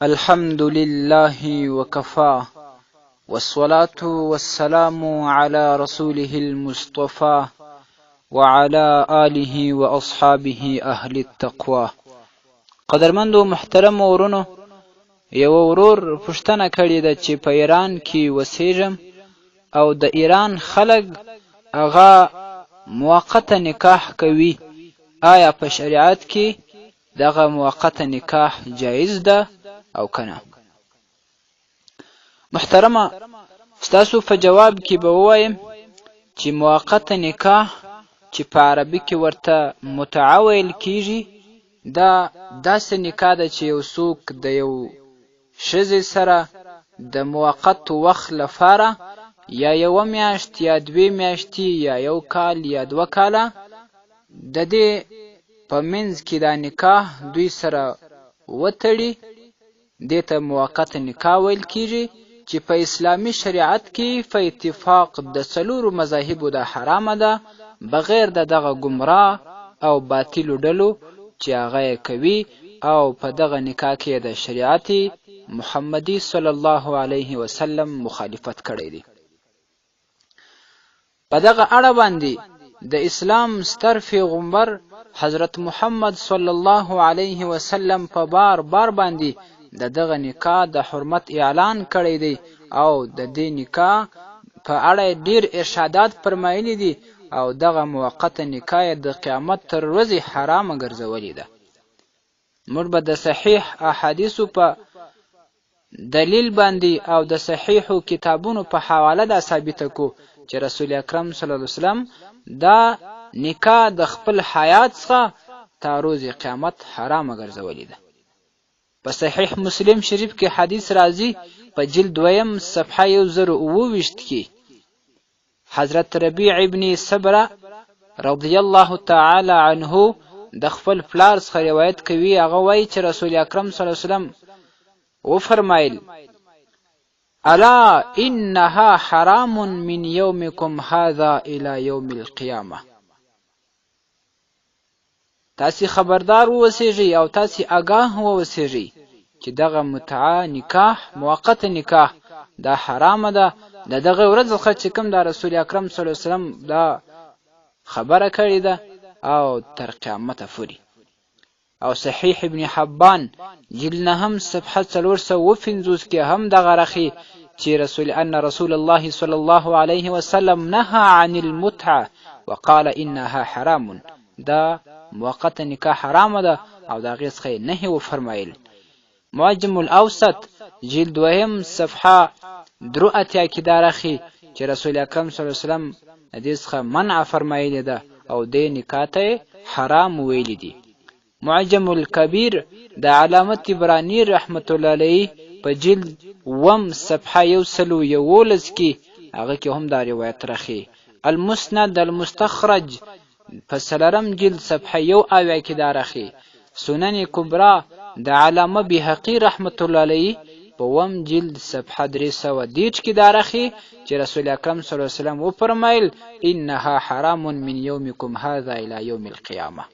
الحمد لله وكفى والصلاة والسلام على رسوله المصطفى وعلى آله وأصحابه أهل التقوى. قدرمندو محترمو ورونو، یوه ورور پوښتنه کړې ده چې په ایران کې وسیږم او د ایران خلک هغه موقته نکاح کوي، آیا په شریعت کې دغه موقته نکاح جایز ده او که نه؟ محترمه، ستاسو په جواب کې به ووایم چې موقته نکاح چې په عربي کې ورته متعه ویل کیږي، دا داسې نکاح ده چې یو څوک د یو ښځې سره د موقت وخت لپاره یا یوه میاشت یا دوې میاشتې یا یو کال یا دوه کاله د دې په منځ کې دا نکاح دوی سره وتړي، دې ته موقت نکاح ویل کیږي چې په اسلامي شریعت کې په اتفاق د څلورو مذاهبو دا حرامه ده، بغیر د دغه ګمراه او باطلو ډلو چې هغه یې کوي او په دغه نکاح کې د شریعت محمدي صلی الله علیه وسلم مخالفت کړی دی. په دغه اړه باندې د اسلام ستر پیغمبر حضرت محمد صلی الله علیه وسلم په بار بار باندې د دغه نکاح د حرمت اعلان کړی دی او د دې نکاح په اړه ډیر ارشادات فرمایلي دي او دغه موقته نکاح د قیامت تر ورځې حرامه ګرځولې ده. موږ به د صحیح احادیثو په دلیل باندې او د صحیحو کتابونو په حواله دا ثابته کو چې رسول اکرم صلی الله علیه وسلم دا نکاح د خپل حیات څخه تا روز قیامت حرامه ګرځولې ده. په صحیح مسلم شریف کې حدیث راځي په جلد دویم صفحه 1027 کې حضرت ربیع ابن صبره رضی الله تعالی عنه د خپل پلار څخه روایت کوي، هغه وایي چې رسول اکرم صلی الله علیه وسلم وفرمایل: الا انها حرام من یومکم هذا الى یوم القیامه. تاسې خبردار واوسېږئ او تاسې اګاه واوسېږئ چې دغه متعه نکاح، موقته نکاح، دا حرامه ده د دغه ورځ څخه چې کوم دا رسول اکرم صلی الله علیه وسلم دا خبره کړې ده او تر قیامته پورې. او صحیح ابن حبان جلد نهم صفحه 450 کې هم دغه رخي چې رسول ان رسول الله صلی الله علیه وسلم نهى عن المتعه وقال انها حرام. دا موقته نکاح حرامه ده او د هغې څخه یې نهې وفرمایل. معجم الاوسط جلد دوهم صفحه 83 کې دا راخي چې رسول اکرم صلی الله علیه وسلم د دې څخه منع فرمایلې ده او دې نکاح ته حرام ویلي دي. معجم الکبیر د علامه طبراني رحمت الله علیه په جلد اووم صفحه 111 کې هغه کې هم دا روایت راخي. المسند المستخرج په څلورم جلد صفحه 71 کې دا راخي. سنن کبرا د علامه بیهقي رحمت الله علیه په اووم جلد صفحه 330 کې دا راخي چې رسول اکرم صلی الله علیه وسلم وفرمایل: انها حرام من یومکم هذا الی یوم القیامه.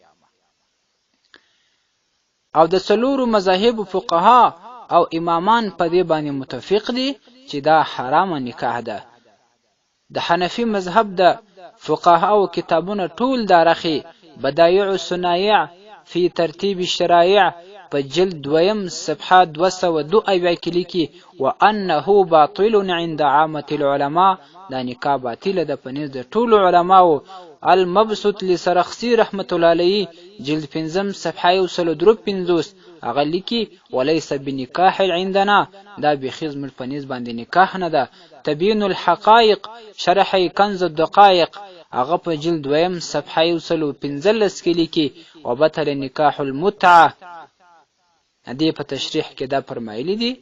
او د څلورو مذاهبو فقها او امامان په دې باندې متفق دي چې دا حرامه نکاح ده. د حنفي مذهب د فقهاو کتابونه ټول دا رخي، بدایع الصنایع فی ترتیب الشرایع په جلد دویم صفحه 272 کې لیکي: وانه باطل عند عامة العلماء، دا نکاح باطله ده په نزد د ټولو علماو. المبسوط لسرخسي رحمت الله علیه جلد پنځم صفحه 153 هغه لیکي: وليس بنکاح عندنا، دا بیخي زموږ په نزد باندې نکاح نه ده. تبیین الحقایق شرح کنز الدقایق هغه په جلد دویم صفحه 115 کې لیکي: وبطل نکاح المتعه. دې په تشریح کې دا فرمایلی دي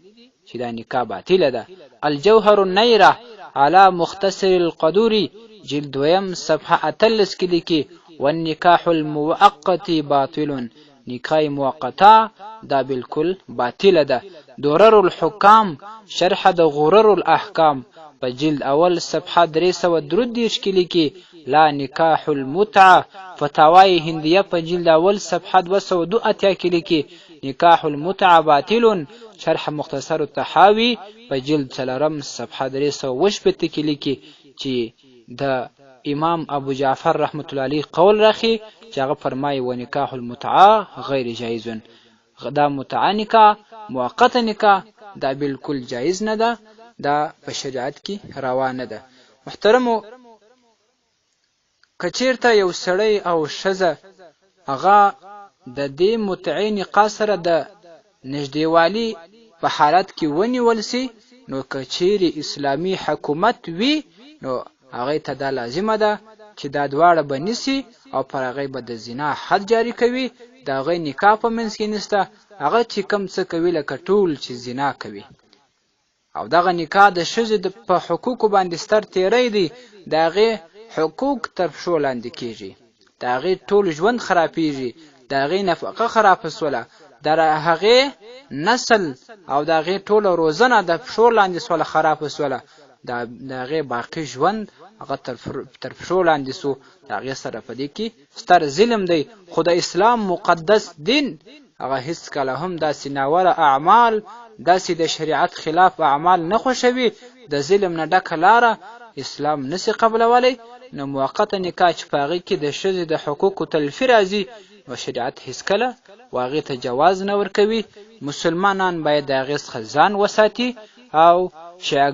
چې دا نکاح باطله ده. الجوهر النیره علی مختصر القدوري جلد دویم صفحه 18 کې لیکي: والنکاح المؤقت باطل، نکاح موقته دا بالکل باطله ده. درر الحکام شرح د غرر الاحکام په جلد اول صفحه 333 کې لیکي: لا نکاح المتعه. فتاوای هندیه په جلد اول صفحه 282 کې لیکي: نکاح المتعه باطل، شرح مختصر الطحاوي په جلد څلورم صفحه 367 کې لیکي چې د امام ابو جعفر رحمت الله علیه قول راخي چې هغه فرمایي ونکاح المتعه غیر جایز، دا متعه نکاح موقته نکاح دا بالکل جایز نه ده، دا په شریعت کې روا نه ده. محترمو که چیرته یو سړی او ښځه هغه د دې متعې نکاح سره د نږدېوالي په حالت کې ونیول سي، نو که چیرې اسلامي حکومت وي نو هغې ته دا لازمه ده چې دا دواړه به نیسي او پر هغې به د زنا حد جاري کوي، د هغې نکاح په منځ کې نشته، هغه چې کوم څه کوي لکه ټول چې زنا کوي. او دغه نکاح د ښځې په حقوقو باندې ستر تیری دی، د هغې حقوق تر پښو لاندې کیږي، د هغې ټول ژوند خرابیږي، د هغې نفقه خرابه سوله، د هغې نسل او د هغې ټوله روزنه د پښو لاندې سوله، خرابه سوله، د هغې باقي ژوند هغه تر پښو لاندې سو، د هغې سره په دې کې ستر ظلم دی. خو د اسلام مقدس دین هغه هیڅکله هم داسې ناوړه اعمال، داسې د شریعت خلاف اعمال نه خوښوي، د ظلم نه ډکه لاره اسلام نسی قبلولی. نو موقته نکاح چې په هغې کې د ښځې د حقوقو تلفي راځي، نو شریعت هیڅکله و هغې ته جواز نه ورکوي. مسلمانان باید د هغې څخه ځان وساتي او شیعه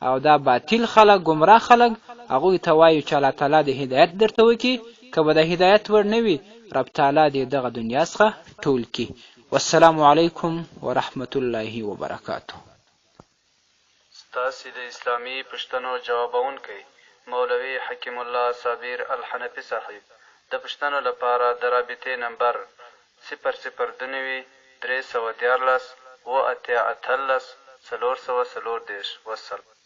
او دا باطل خلک، ګمراه خلک، هغوی ته وایو چې الله تعالی دې هدایت درته وکړي، که به د هدایت وړ نه وي رب تعالی دې دغه دنیا څخه ټول کړي. والسلام علیکم ورحمة الله وبرکاته. ستاسې د اسلامي پوښتنو جوابوونکی مولوي حکیم الله صابر الحنفي صاحب د پوښتنو لپاره د رابطې نمبر، 0 0 92 313 87 18 434. والسلام.